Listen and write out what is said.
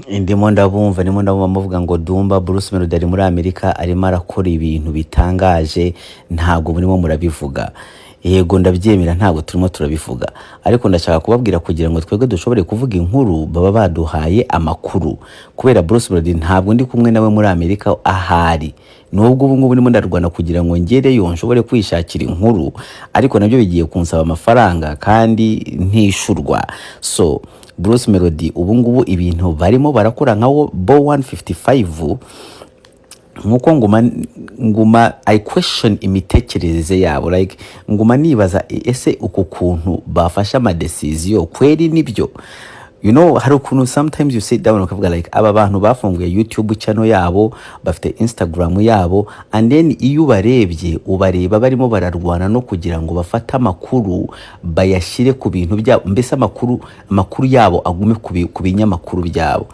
Ndimo ndabumva muvuga ngo Dumba, Bruce Melody ari muri Amerika, arimo arakora ibintu bitangaje, ntabwo murimo murabivuga. Yego, ndabyemera, ntabwo turimo turabivuga, ariko ndashaka kubabwira, kugira ngo twebwe dushobore kuvuga inkuru baba baduhaye amakuru. Kubera Bruce Melody, ntabwo ndi kumwe nawe muri Amerika ahari, nubwo ubu ngubu ndimo ndarwana kugira ngo ngereyo nshobore kwishakira inkuru, ariko nabyo bigiye kunsaba amafaranga kandi ntishurwa. So Bruce Melody ubu ngubu ibintu barimo barakora nka bo 155, nkuko nguma I question imitekerereze yabo, like nguma nibaza, ese uku kuntu bafashe amadecision kweri nibyo? Hari ukuntu sometimes you sit down ukavuga like aba bantu bafunguye YouTube channel yabo, bafite Instagram yabo, and then iyo ubarebye ubareba barimo bararwana no kugira ngo bafate amakuru bayashyire ku bintu byabo, mbese amakuru yabo agume ku binyamakuru byabo.